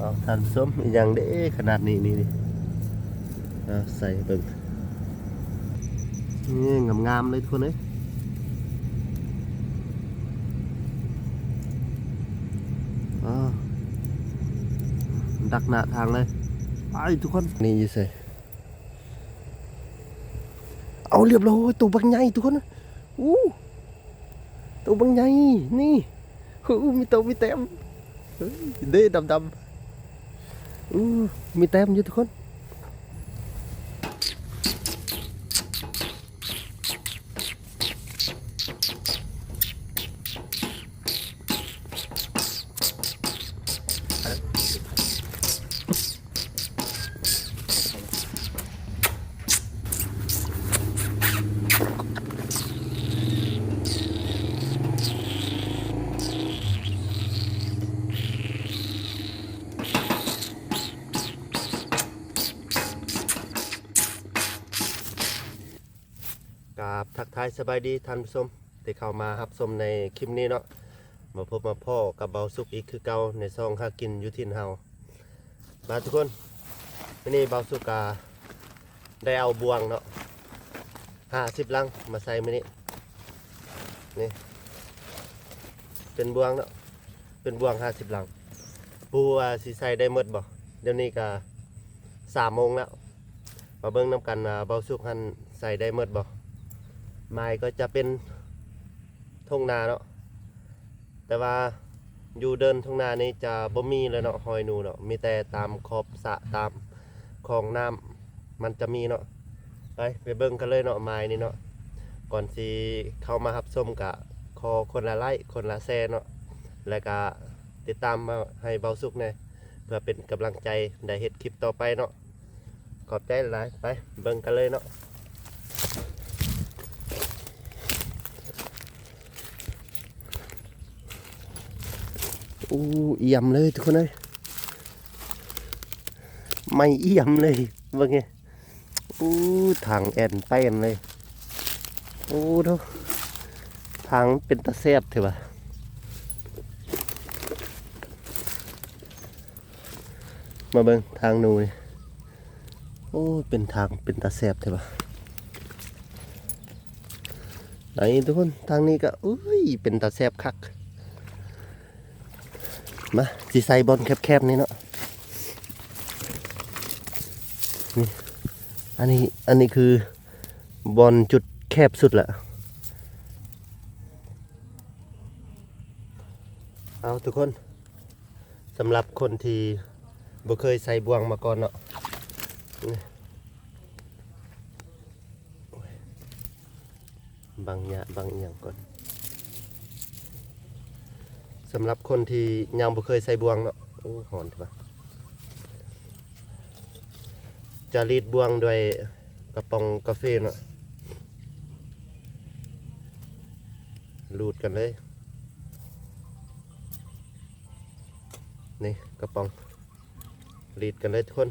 ເອົາ ທ່ານຜູ້ຊົມ ອີ່ຫຍັງເດ້ຂະໜາດນີ້ ນີ້ ນີ້ ເອົາ ໃສ່ເບິ່ງ ນີ້ ງາມໆເລີຍທຸກຄົນເອີຍ. ອ້າວ ດັກໜ້າທາງເລີຍ ໄປທຸກຄົນ. ນີ້ຢູ່ໃສ? ເອົາ ລຽບຮ້ອຍ ໂຕບັກໃຫຍ່ທຸກຄົນ. ໂອ້ ໂຕບັກໃຫຍ່ ນີ້ ໂອ້ ມີໂຕມີແຕ້ມ ເອີ ເດ້ ດຳໆ ໂອ້ ມີແຕ້ມຢູ່ທຸກຄົນ. ກາບທັກທາຍສະບາຍດີທ່ານຜູ້ຊົມ ທີ່ເຂົ້າມາຮັບຊົມໃນຄລິບນີ້ເນາະ. ມາພົບມາພໍ້ກັບເບົາສຸກອີກຄືເກົ່າ ໃນຊ່ອງຫາກິນຢູ່ຖິ່ນເຮົາ. ມາທຸກຄົນ ມື້ນີ້ເບົາສຸກກະໄດ້ເອົາບ່ວງເນາະ ຫ້າສິບລັງມາໃສ່ມື້ນີ້. ນີ້ ເປັນບ່ວງເນາະ ເປັນບ່ວງຫ້າສິບລັງ. ບໍ່ຮູ້ວ່າຊິໃສ່ໄດ້ໝົດບໍ່? ດຽວນີ້ກະສາມໂມງແລ້ວ. ມາເບິ່ງນຳກັນວ່າເບົາສຸກຫັ້ນໃສ່ໄດ້ໝົດບໍ່? ໝາຍກໍຈະເປັນທົ່ງນາເນາະ ແຕ່ວ່າຢູ່ເດີ່ນທົ່ງນານີ້ຈະບໍ່ມີເລີຍເນາະ ຮອຍໜູເນາະ ມີແຕ່ຕາມຂອບສະ ຕາມຄອງນ້ຳມັນຈະມີເນາະ. ໄປ ໄປເບິ່ງກັນເລີຍເນາະ ໝາຍນີ້ເນາະ. ກ່ອນຊິເຂົ້າມາຮັບຊົມກະຂໍຄົນລະໄລ້ ຄົນລະແຊເນາະ ແລະກະຕິດຕາມໃຫ້ເບົາສຸກແດ່ ເພື່ອເປັນກຳລັງໃຈໄດ້ເຮັດຄລິບຕໍ່ໄປເນາະ. ຂອບໃຈຫຼາຍ ໄປເບິ່ງກັນເລີຍເນາະ. ໂອ້ ອ່ຽມເລີຍທຸກຄົນເອີຍ ໄໝ້ອ່ຽມເລີຍ ເບິ່ງເດ. ໂອ້ ທາງແອ່ນແປ້ນເລີຍ. ໂອ້ໂທ້ ທາງເປັນຕາແຊບແທ້ຫວາ. ມາເບິ່ງທາງໜູນີ້ ໂອ້ ເປັນທາງເປັນຕາແຊບແທ້ຫວາ. ໄດ້ທຸກຄົນ ທາງນີ້ກໍ ໂອ້ຍ ເປັນຕາແຊບຄັກ. ມາ ຊິໃສ່ບ່ອນແຄບໆນີ້ເນາະ. ນີ້ ອັນນີ້ ອັນນີ້ຄືບ່ອນຈຸດແຄບສຸດລະ. ເອົາ ທຸກຄົນ ສຳລັບຄົນທີ່ບໍ່ເຄີຍໃສ່ບ່ວງມາກ່ອນເນາະ ນີ້ ໂອ້ຍ ບັງຫຍ້າບັງອີ່ຫຍັງກ່ອນ. ສຳລັບຄົນທີ່ຍັງບໍ່ເຄີຍໃສ່ບ່ວງເນາະ ໂອ້ ຮ້ອນແທ້ຫວາ. ຈະລີດບ່ວງດ້ວຍກະປ໋ອງກາເຟເນາະ ລູດກັນເລີຍ. ນີ້ກະປ໋ອງ ລີດກັນເລີຍທຸກຄົນ.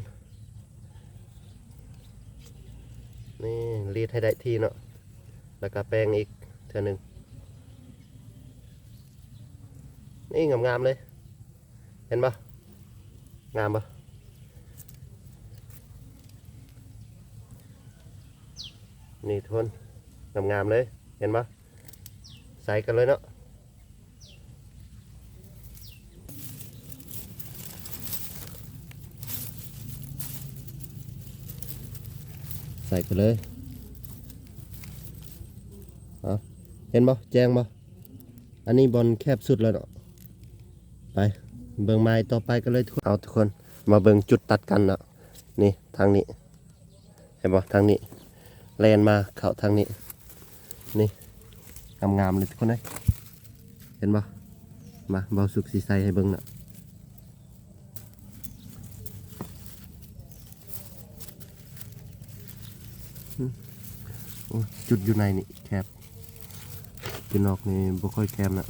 ນີ້ ລີດໃຫ້ໄດ້ທີ່ເນາະ ແລ້ວກະແປງອີກເທື່ອໜຶ່ງ. ນີ້ງາມໆເລີຍ ເຫັນບໍ່? ງາມບໍ່? ນີ້ທຸກຄົນ ງາມໆເລີຍ ເຫັນບໍ່? ໃສ່ກັນເລີຍເນາະ ໃສ່ກັນເລີຍ. ເອົາ ເຫັນບໍ່? ແຈ້ງບໍ່? ອັນນີ້ບ່ອນແຄບສຸດແລ້ວເນາະ. ໄປເບິ່ງໝາຍຕໍ່ໄປກັນເລີຍທຸກຄົນ. ເອົາ ທຸກຄົນ ມາເບິ່ງຈຸດຕັດກັນເນາະ. ນີ້ ທາງນີ້ ເຫັນບໍ່? ທາງນີ້ແລ່ນມາເຂົ້າທາງນີ້. ນີ້ ງາມໆເລີຍທຸກຄົນເອີຍ ເຫັນບໍ່? ມາ ເບົາສຸກຊິໃສ່ໃຫ້ເບິ່ງເນາະ. ອືມ ໂອ້ ຈຸດຢູ່ໃນນີ້ແຄບ ຢູ່ນອກນີ້ບໍ່ຄ່ອຍແຄບນະ.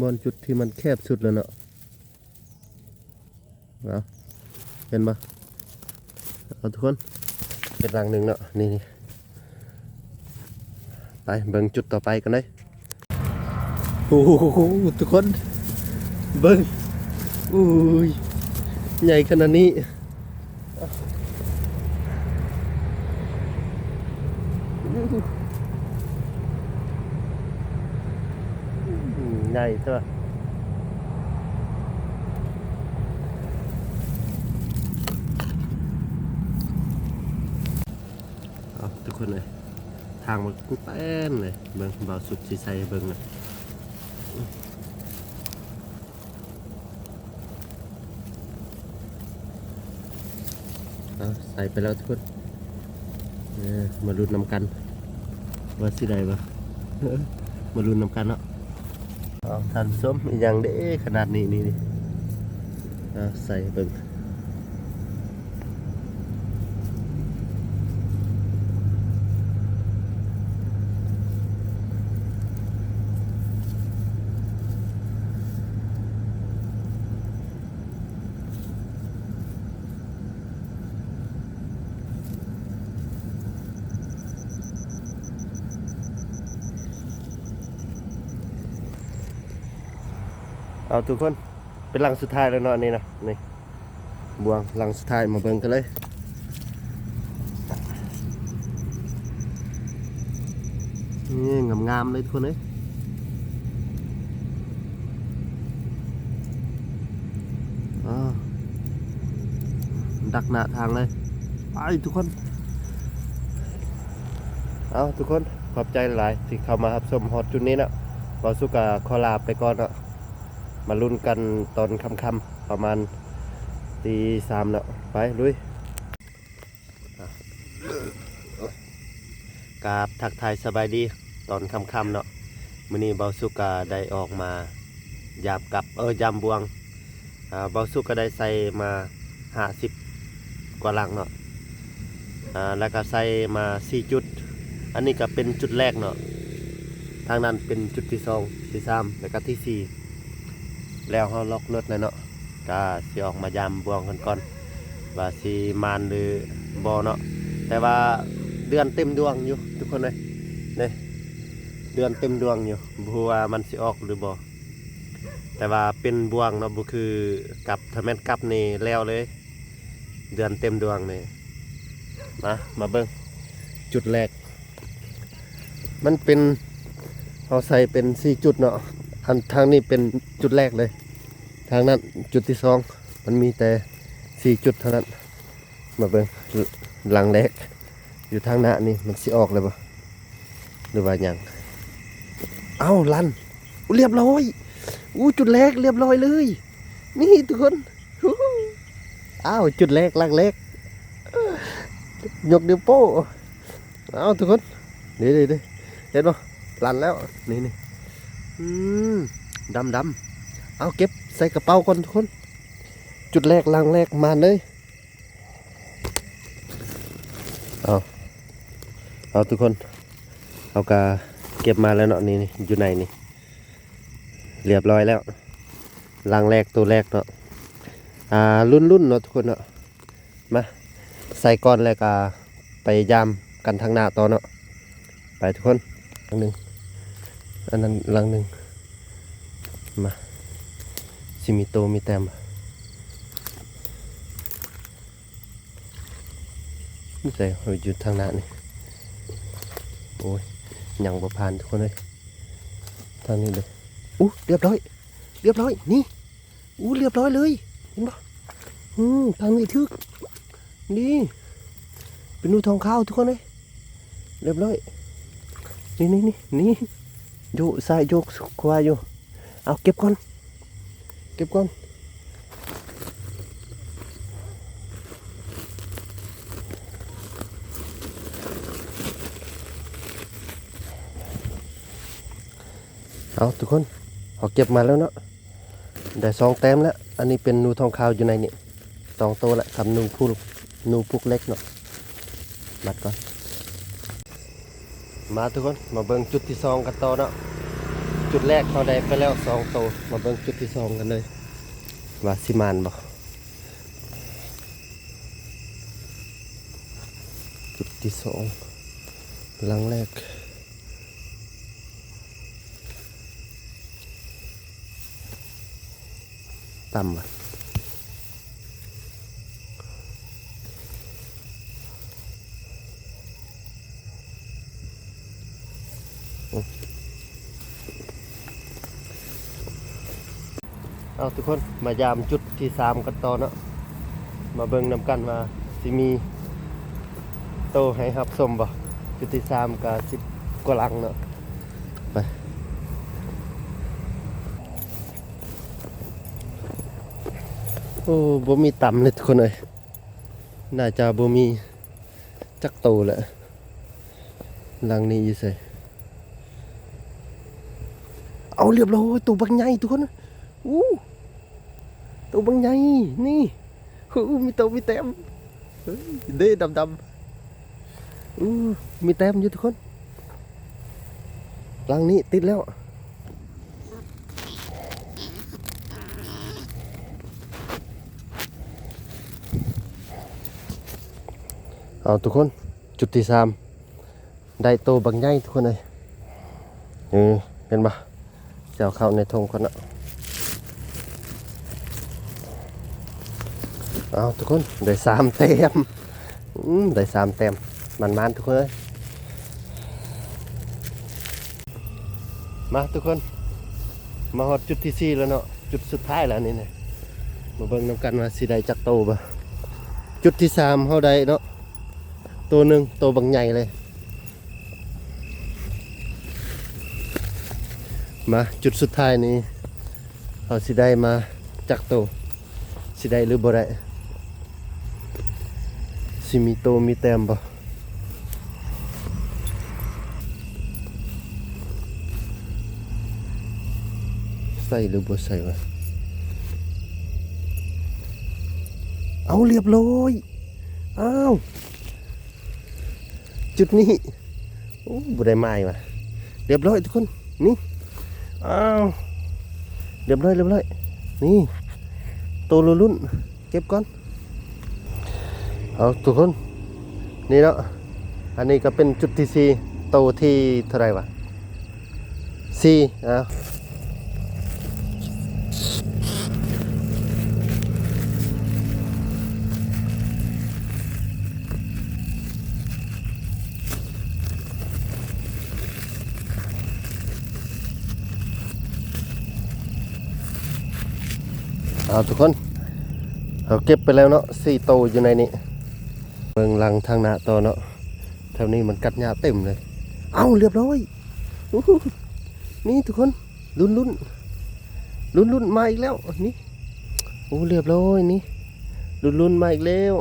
ບ່ອນຈຸດທີ່ມັນແຄບສຸດແລ້ວເນາະ. ເອົາ ເຫັນບໍ່? ເອົາ ທຸກຄົນ ເປັນຫຼັງໜຶ່ງເນາະ ນີ້ ນີ້ ໄປເບິ່ງຈຸດຕໍ່ໄປກັນເລີຍ. ໂອ້ໂຫ ທຸກຄົນ ເບິ່ງ ໂອ້ຍ ໃຫຍ່ຂະໜາດນີ້. ໃຫຍ່ຕົວະ. ເອົາ ທຸກຄົນເອີຍ ທາງມັນແປ້ນເລີຍ ເບິ່ງ ບ່າວສຸກຊິໃສ່ໃຫ້ເບິ່ງນະ. ເອົາ ໃສ່ໄປແລ້ວທຸກຄົນ ເອີ ມາລຸ້ນນຳກັນວ່າຊິໄດ້ບໍ່ ມາລຸ້ນນຳກັນເນາະ. ເອົາ ທ່ານຜູ້ຊົມ ອີ່ຫຍັງເດ້ຂະໜາດນີ້ ນີ້ ນີ້ ເອົາ ໃສ່ໃຫ້ເບິ່ງ. ເອົາ ທຸກຄົນ ເປັນຫຼັງສຸດທ້າຍແລ້ວເນາະ ອັນນີ້ນະ ນີ້ ບ່ວງຫຼັງສຸດທ້າຍ ມາເບິ່ງກັນເລີຍ. ນີ້ ງາມໆເລີຍທຸກຄົນເອີຍ ອ້າວ ດັກໜ້າທາງເລີຍ ໄປທຸກຄົນ. ເອົາ ທຸກຄົນ ຂອບໃຈຫຼາຍໆ ທີ່ເຂົ້າມາຮັບຊົມຮອດຈຸດນີ້ເນາະ. ບ່າວສຸກກໍຂໍລາໄປກ່ອນເນາະ ມາລຸ້ນກັນຕອນຄ່ຳໆ ປະມານຕີສາມເນາະ ໄປລຸຍ. ກາບທັກທາຍສະບາຍດີຕອນຄ່ຳໆເນາະ. ມື້ນີ້ບ່າວສຸກກະໄດ້ອອກມາຢາມກັບ ເອີ ຢາມບ່ວງ. ອ່າ ບ່າວສຸກກະໄດ້ໃສ່ມາຫ້າສິບກວ່າຫຼັງເນາະ ອ່າ ແລ້ວກະໃສ່ມາສີ່ຈຸດ. ອັນນີ້ກະເປັນຈຸດແລກເນາະ ທາງນັ້ນເປັນຈຸດທີສອງ ທີສາມ ແລ້ວກະທີສີ່ ແລ້ວເຮົາລັອກລົດແລ້ວເນາະ. ກະຊິອອກມາຢາມບ່ວງກັນກ່ອນ ວ່າຊິໝານຫຼືບໍ່ເນາະ. ແຕ່ວ່າເດືອນເຕັມດວງຢູ່ທຸກຄົນເອີຍ ນີ້ ເດືອນເຕັມດວງຢູ່ ບໍ່ຮູ້ວ່າມັນຊິອອກຫຼືບໍ່. ແຕ່ວ່າເປັນບ່ວງເນາະ ບໍ່ຄືກັບ ຖ້າແມ່ນກັບນີ້ແລ້ວເລີຍ ເດືອນເຕັມດວງນີ້. ມາ ມາເບິ່ງຈຸດແລກ ມັນເປັນ ເຮົາໃສ່ເປັນສີ່ຈຸດເນາະ. ອັນທາງນີ້ເປັນຈຸດແລກເລີຍ ທາງນັ້ນຈຸດທີສອງ ມັນມີແຕ່ສີ່ຈຸດເທົ່ານັ້ນ. ມາເບິ່ງຫຼັງແລກຢູ່ທາງໜ້ານີ້ ມັນຊິອອກແລ້ວບໍ່ ຫຼືວ່າຫຍັງ? ເອົ້າ ລັນ ໂອ້ ລຽບຮ້ອຍ. ໂອ້ ຈຸດແລກລຽບຮ້ອຍເລີຍ ນີ້ທຸກຄົນ. ອ້າວ ຈຸດແລກ ຫຼັງແລກ ຍົກນິ້ວໂປ້. ເອົາ ທຸກຄົນ ນີ້ໆໆ ເຫັນບໍ່? ລັນແລ້ວ ນີ້ໆ ອືມ ດຳໆ. ເອົາ ເກັບໃສ່ກະເປົາກ່ອນທຸກຄົນ ຈຸດແລກ ຫຼັງແລກ ມາເລີຍ. ເອົາ ເອົາ ທຸກຄົນ ເຮົາກະເກັບມາແລ້ວເນາະ ນີ້ໆ ຢູ່ໃນນີ້ ລຽບຮ້ອຍແລ້ວ ຫຼັງແລກ ໂຕແລກເນາະ. ອ່າ ລຸ້ນໆເນາະທຸກຄົນເນາະ. ມາ ໃສ່ກ່ອນ ແລ້ວກະໄປຢາມກັນທາງໜ້າຕໍ່ເນາະ. ໄປທຸກຄົນ ຫຼັງໜຶ່ງ ອັນນັ້ນຫຼັງໜຶ່ງ. ມາ ຊິມີໂຕມີແຕ້ມ ໃສ່ ເຮົາຢູ່ທາງໜ້ານີ້. ໂອ້ຍ ຍັງບໍ່ຜ່ານທຸກຄົນເອີຍ ທາງນີ້ເດີ. ໂອ້ ລຽບຮ້ອຍ ລຽບຮ້ອຍ ນີ້. ໂອ້ ລຽບຮ້ອຍເລີຍ ເຫັນບໍ່? ອືມ ທາງນີ້ຖືກ ນີ້ ເປັນໜູທອງຂາວທຸກຄົນເອີຍ ລຽບຮ້ອຍ. ນີ້ໆໆ ນີ້ ໂຍກຊ້າຍໂຍກຂວາຢູ່. ເອົາ ເກັບກ່ອນ ເກັບກ່ອນ. ເອົາ ທຸກຄົນ ເຮົາເກັບມາແລ້ວເນາະ ໄດ້ສອງແຕ້ມແລ້ວ. ອັນນີ້ເປັນໜູທອງຂາວຢູ່ໃນນີ້ສອງໂຕແລ້ວ ກັບໜູພຸກ ໜູພຸກເລັກເນາະ. ບັດກ່ອນ ມາທຸກຄົນ ມາເບິ່ງຈຸດທີສອງກັນຕໍ່ເນາະ. ຈຸດແລກເຮົາໄດ້ໄປແລ້ວສອງໂຕ ມາເບິ່ງຈຸດທີສອງກັນເລີຍ ວ່າຊິໝານບໍ່? ຈຸດທີສອງ ຫຼັງແລກ ຕ່ຳວ່າ ເອົາ ທຸກຄົນ ມາຢາມຈຸດທີສາມກັນຕໍ່ເນາະ ມາເບິ່ງນຳກັນວ່າຊິມີໂຕໃຫ້ຮັບຊົມບໍ່? ຈຸດທີສາມກະສິບກວ່າຫຼັງເນາະ ໄປ ໂອ້ ບໍ່ມີຕ່ຳເລີຍທຸກຄົນເອີຍ ໜ້າຈະບໍ່ມີຈັກໂຕແຫຼະ. ຫຼັງນີ້ຢູ່ໃສ? ເອົາ ລຽບຮ້ອຍ ໂຕບັກໃຫຍ່ທຸກຄົນ ໂອ້ ໂຕບັກໃຫຍ່ ນີ້ ໂອ້ ມີໂຕມີແຕ້ມ ເອີ ເດ້ ດຳໆ ໂອ້ ມີແຕ້ມຢູ່ທຸກຄົນ ຫຼັງນີ້ຕິດແລ້ວ ເອົາ ທຸກຄົນ ຈຸດທີສາມ ໄດ້ໂຕບັກໃຫຍ່ທຸກຄົນເອີຍ ເອີ ເຫັນບໍ່? ຊິເອົາເຂົ້າໃນຖົງກ່ອນເນາະ ເອົາ ທຸກຄົນ ໄດ້ສາມແຕ້ມ ອືມ ໄດ້ສາມແຕ້ມ ໝານໆ ທຸກຄົນເອີຍ ມາທຸກຄົນ ມາຮອດຈຸດທີສີ່ແລ້ວເນາະ ຈຸດສຸດທ້າຍແລ້ວນີ້ນະ ມາເບິ່ງນຳກັນວ່າຊິໄດ້ຈັກໂຕບໍ່? ຈຸດທີສາມເຮົາໄດ້ເນາະ ໂຕໜຶ່ງ ໂຕບັກໃຫຍ່ເລີຍ ມາ ຈຸດສຸດທ້າຍນີ້ ເຮົາຊິໄດ້ມາຈັກໂຕ? ຊິໄດ້ຫຼືບໍ່ໄດ້? ຊິມີໂຕມີແຕ້ມບໍ່? ໃສ່ຫຼືບໍ່ໃສ່ວະ? ເອົາ ລຽບຮ້ອຍ ອ້າວ ຈຸດນີ້ ໂອ້ ບໍ່ໄດ້ໝາຍວ່ະ ລຽບຮ້ອຍທຸກຄົນ ນີ້ ອ້າວ ລຽບຮ້ອຍ ລຽບຮ້ອຍ ນີ້ ໂຕລຸ້ນໆ ເກັບກ່ອນ ເອົາ ທຸກຄົນ ນີ້ເນາະ ອັນນີ້ກໍເປັນຈຸດທີສີ່ ໂຕທີເທົ່າໃດວະ? ສີ່ ເອົາ ເອົາ ທຸກຄົນ ເຮົາເກັບໄປແລ້ວເນາະ ສີ່ໂຕຢູ່ໃນນີ້ ເບິ່ງຫຼັງທາງໜ້າຕໍ່ເນາະ ແຖວນີ້ມັນກັດຫຍ້າເຕັມເລີຍ ເອົາ ລຽບຮ້ອຍ ໂອ້ໂຫ ນີ້ທຸກຄົນ ລຸ້ນໆ ລຸ້ນໆ ມາອີກແລ້ວ ນີ້ ໂອ້ ລຽບຮ້ອຍ ນີ້ ລຸ້ນໆ ມາອີກແລ້ວ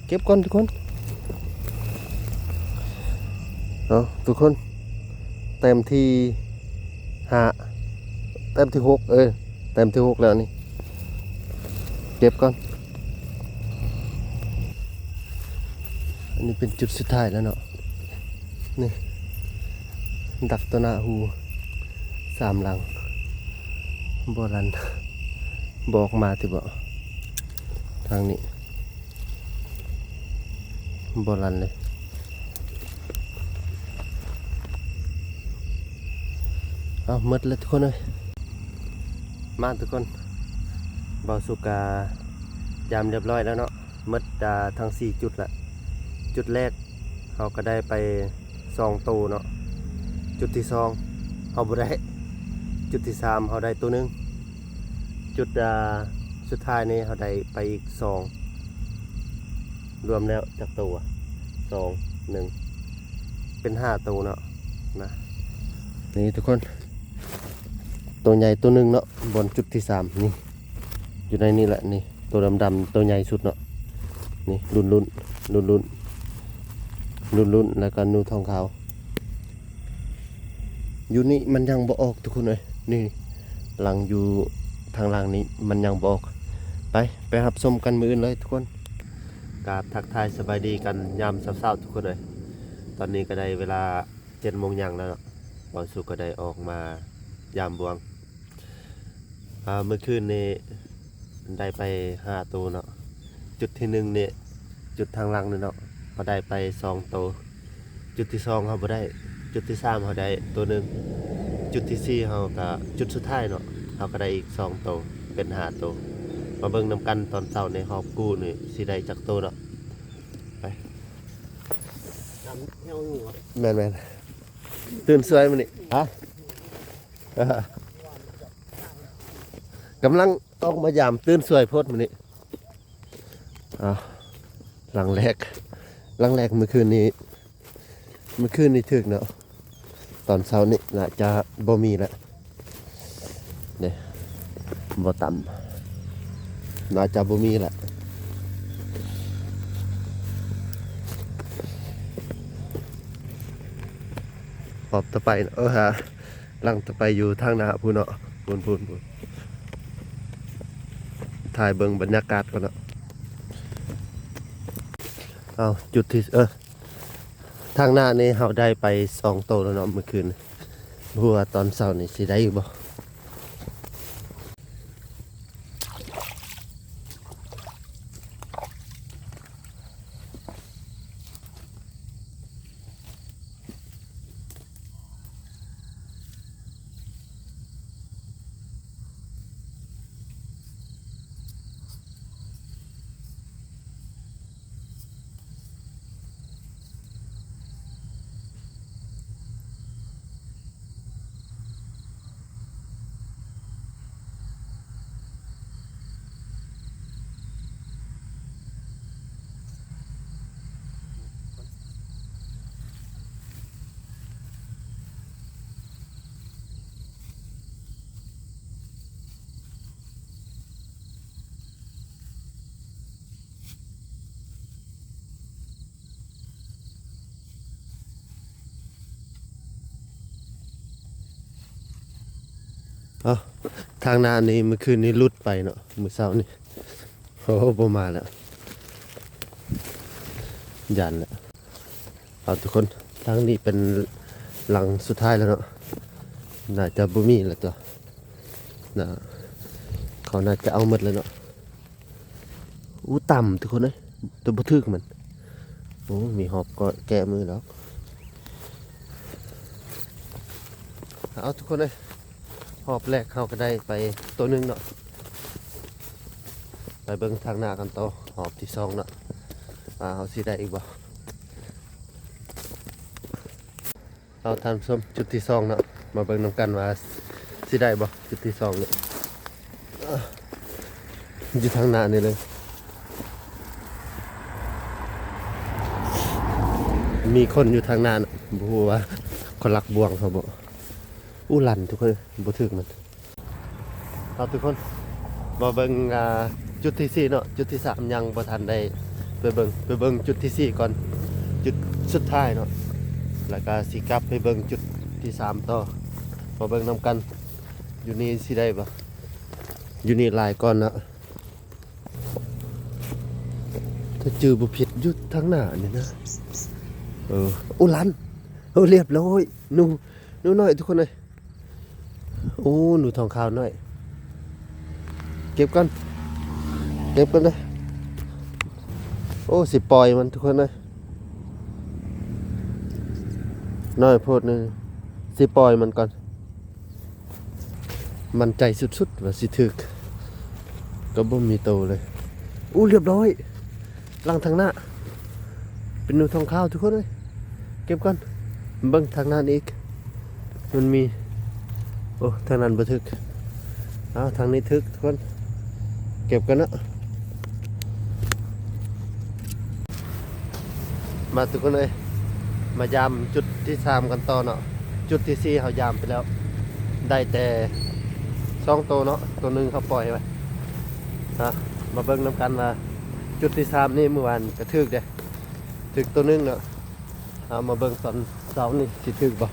ເກັບກ່ອນທຸກຄົນ ເອົາ ທຸກຄົນ ແຕ້ມທີຫ້າ ແຕ້ມທີຫົກ ເອີ ແຕ້ມທີຫົກແລ້ວນີ້ ເກັບກ່ອນ ອັນນີ້ເປັນຈຸດສຸດທ້າຍແລ້ວເນາະ ນີ້ ດັກຕໍ່ໜ້າຫູ ສາມຫຼັງ ບໍ່ລັນ ບໍ່ອອກມາຕິເບາະ ທາງນີ້ ບໍ່ລັນເລີຍ ເອົາ ໝົດແລ້ວທຸກຄົນເອີຍ ມາທຸກຄົນ ເບົາສຸກກະຢາມລຽບຮ້ອຍແລ້ວເນາະ ໝົດ ອາ ທັງສີ່ຈຸດລະ ຈຸດແລກເຮົາກໍໄດ້ໄປສອງໂຕເນາະ ຈຸດທີສອງເຮົາບໍ່ໄດ້ ຈຸດທີສາມເຮົາໄດ້ໂຕໜຶ່ງ ຈຸດ ອາ ສຸດທ້າຍນີ້ເຮົາໄດ້ໄປອີກສອງ ລວມແລ້ວຈັກໂຕວະ? ສອງ ໜຶ່ງ ເປັນຫ້າໂຕເນາະ ນະ ນີ້ທຸກຄົນ ໂຕໃຫຍ່ໂຕໜຶ່ງເນາະ ບ່ອນຈຸດທີສາມນີ້ ຢູ່ໃນນີ້ແຫຼະ ນີ້ ໂຕດຳໆ ໂຕໃຫຍ່ສຸດເນາະ ນີ້ ລຸ້ນໆ ລຸ້ນໆ ລຸ້ນໆ ແລ້ວກໍໜູທອງຂາວ ຢູ່ນີ້ມັນຍັງບໍ່ອອກທຸກຄົນເອີຍ ນີ້ ຫຼັງຢູ່ທາງຫຼັງນີ້ມັນຍັງບໍ່ອອກ ໄປ ໄປຮັບຊົມກັນມື້ອື່ນເລີຍທຸກຄົນ ກາບທັກທາຍສະບາຍດີກັນຍາມເຊົ້າໆ ທຸກຄົນເອີຍ ຕອນນີ້ກໍໄດ້ເວລາເຈັດໂມງຫຍັງແລ້ວເນາະ ເບົາສຸກກໍໄດ້ອອກມາ ຍາມບ່ວງ. ອ່າ ມື້ຄືນນີ້ໄດ້ໄປຫ້າໂຕເນາະ. ຈຸດທີໜຶ່ງນີ້ ຈຸດທາງຫຼັງນີ້ເນາະ ເຮົາໄດ້ໄປສອງໂຕ. ຈຸດທີສອງເຮົາບໍ່ໄດ້. ຈຸດທີສາມເຮົາໄດ້ໂຕໜຶ່ງ. ຈຸດທີສີ່ເຮົາກະ ຈຸດສຸດທ້າຍເນາະ ເຮົາກະໄດ້ອີກສອງໂຕ ເປັນຫ້າໂຕ. ມາເບິ່ງນຳກັນຕອນເຊົ້າໃນຮອບກູ້ນີ້ຊິໄດ້ຈັກໂຕເນາະ. ໄປ ແມ່ນໆ. ຕື່ນສວຍມື້ນີ້ ຮະ? ກຳລັງອອກມາຢາມ ຕື່ນສວຍໂພດມື້ນີ້. ອ່າ ຫຼັງແລກ ຫຼັງແລກມື້ຄືນນີ້ ມື້ຄືນນີ້ຖືກເນາະ. ຕອນເຊົ້ານີ້ໜ້າຈະບໍ່ມີແລ້ວເດ້ ບໍ່ຕຳ ໜ້າຈະບໍ່ມີແລ້ວ. ຮອບຕໍ່ໄປເນາະ ເອີ ຫາ ຫຼັງຕໍ່ໄປຢູ່ທາງໜ້າພຸ້ນເນາະ ພຸ້ນໆໆ. ຖ່າຍເບິ່ງບັນຍາກາດກ່ອນເນາະ. ເອົາ ຈຸດທີ່ ເອີ ທາງໜ້ານີ້ເຮົາໄດ້ໄປສອງໂຕແລ້ວເນາະມື້ຄືນ. ບໍ່ຮູ້ວ່າຕອນເຊົ້ານີ້ຊິໄດ້ຢູ່ບໍ່. ເອົາ ທາງໜ້ານີ້ມື້ຄືນນີ້ຫຼຸດໄປເນາະ ມື້ເຊົ້ານີ້. ໂອ້ ບໍ່ມາແລ້ວ ຢ້ານແລ້ວ. ເອົາ ທຸກຄົນ ທາງນີ້ເປັນຫຼັງສຸດທ້າຍແລ້ວເນາະ ໜ້າຈະບໍ່ມີແລ້ວຕົວະ ໜ້າ ເຂົາໜ້າຈະເອົາໝົດແລ້ວເນາະ. ອູ້ ຕ່ຳທຸກຄົນເອີຍ ແຕ່ບໍ່ຖືກມັນ. ໂອ້ ມີຮອບກໍແກ້ມືດອກ. ເອົາ ທຸກຄົນເອີຍ ຮອບແລກເຮົາກໍໄດ້ໄປໂຕໜຶ່ງເນາະ. ໄປເບິ່ງທາງໜ້າກັນຕໍ່ ຮອບທີສອງເນາະ ວ່າເຮົາຊິໄດ້ອີກບໍ່. ເອົາ ທ່ານຜູ້ຊົມ ຈຸດທີສອງເນາະ ມາເບິ່ງນຳກັນວ່າຊິໄດ້ບໍ່ ຈຸດທີສອງນີ້. ຢູ່ທາງໜ້ານີ້ເລີຍ ມີຄົນຢູ່ທາງໜ້າເນາະ ບໍ່ຮູ້ວ່າເຂົາລັກບ່ວງເຮົາບໍ່. ອູ້ ລັ່ນທຸກຄົນ ບໍ່ຖືກມັນ. ເອົາ ທຸກຄົນ ມາເບິ່ງ ອ່າ ຈຸດທີສີ່ເນາະ ຈຸດທີສາມຍັງບໍ່ທັນໄດ້ໄປເບິ່ງ ໄປເບິ່ງຈຸດທີສີ່ກ່ອນ ຈຸດສຸດທ້າຍເນາະ ແລ້ວກະຊິກັບໄປເບິ່ງຈຸດທີສາມຕໍ່. ມາເບິ່ງນຳກັນ ຢູ່ນີ້ຊິໄດ້ບໍ່ ຢູ່ນີ້ຫຼາຍກ່ອນເນາະ. ຖ້າຈື່ບໍ່ຜິດຢູ່ທາງໜ້ານີ້ນະ ເອີ. ອູ້ ລັ່ນ ໂອ້ ລຽບຮ້ອຍ ໜູ ໜູນ້ອຍທຸກຄົນເອີຍ. ໂອ້ ໜູທອງຂາວນ້ອຍ ເກັບກ່ອນ ເກັບກ່ອນເດີ. ໂອ້ ຊິປ່ອຍມັນທຸກຄົນເອີຍ ນ້ອຍໂພດໜຶ່ງ ຊິປ່ອຍມັນກ່ອນ. ໝັ້ນໃຈສຸດໆວ່າຊິຖືກ ກໍບໍ່ມີໂຕເລີຍ. ອູ້ ລຽບຮ້ອຍ ຫຼັງທາງໜ້າ ເປັນໜູທອງຂາວທຸກຄົນເອີຍ. ເກັບກ່ອນ ເບິ່ງທາງນັ້ນອີກ ມັນມີ ໂອ້ ທາງນັ້ນບໍ່ຖືກ. ເອົາ ທາງນີ້ຖືກທຸກຄົນ ເກັບກ່ອນເນາະ. ມາທຸກຄົນເອີຍ ມາຢາມຈຸດທີສາມກັນຕໍ່ເນາະ. ຈຸດທີສີ່ເຮົາຢາມໄປແລ້ວ ໄດ້ແຕ່ສອງໂຕເນາະ ໂຕໜຶ່ງເຮົາປ່ອຍໄວ້. ມາເບິ່ງນຳກັນວ່າຈຸດທີສາມນີ້ ມື້ວານກະຖືກເດ້ ຖືກໂຕໜຶ່ງເນາະ. ເອົາ ມາເບິ່ງຕອນເຊົ້ານີ້ຊິຖືກບໍ່.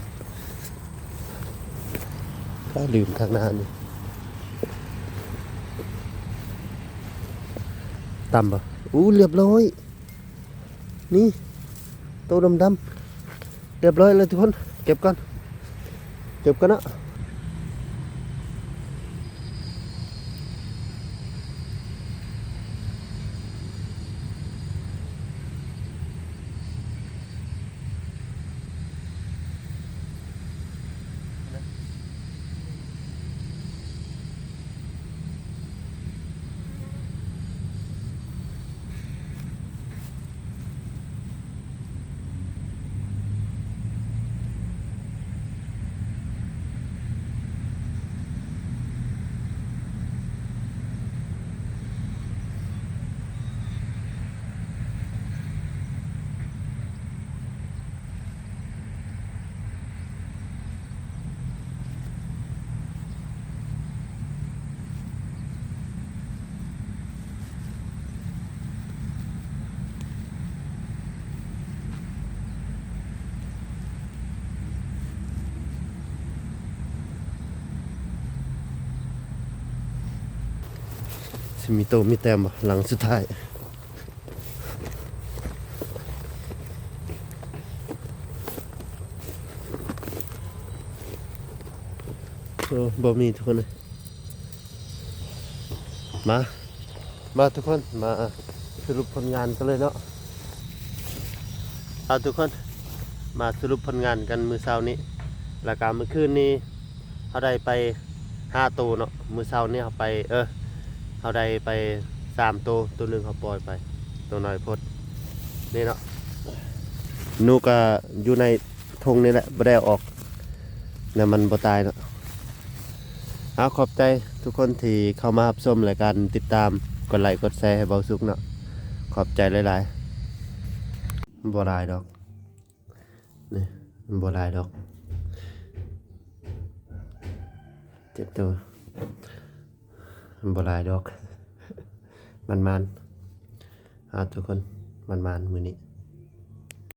ຖ້າລືມທາງໜ້ານີ້ ຕ່ຳບໍ່. ອູ້ ລຽບຮ້ອຍ ນີ້ ໂຕດຳໆ ລຽບຮ້ອຍແລ້ວທຸກຄົນ. ເກັບກ່ອນ ເກັບກ່ອນເນາະ. ມີໂຕມີແຕ້ມບໍ່? ຫຼັງສຸດທ້າຍ. ໂອ້ ບໍ່ມີທຸກຄົນເອີຍ. ມາ ມາທຸກຄົນ ມາສະຫຼຸບຜົນງານກັນເລີຍເນາະ. ເອົາທຸກຄົນ ມາສະຫຼຸບຜົນງານກັນມື້ເຊົ້ານີ້ ແລ້ວກະມື້ຄືນນີ້ ເຮົາໄດ້ໄປຫ້າໂຕເນາະ. ມື້ເຊົ້ານີ້ເຮົາໄປ ເອີ ເຮົາໄດ້ໄປສາມໂຕ ໂຕໜຶ່ງເຮົາປ່ອຍໄປ ໂຕນ້ອຍໂພດ ນີ້ເນາະ. ໜູກະຢູ່ໃນຖົງນີ້ແຫຼະ ບໍ່ໄດ້ເອົາອອກ ແນວມັນບໍ່ຕາຍເນາະ. ເອົາ ຂອບໃຈທຸກຄົນທີ່ເຂົ້າມາຮັບຊົມ ແລະ ການຕິດຕາມ ກົດໄລກົດແຊໃຫ້ເບົາສຸກເນາະ. ຂອບໃຈຫຼາຍໆ. ບໍ່ຫຼາຍດອກ ນີ້ ບໍ່ຫຼາຍດອກ ເຈັດໂຕ ບໍ່ຫຼາຍດອກ ໝານໆ. ເອົາ ທຸກຄົນ ໝານໆມື້ນີ້.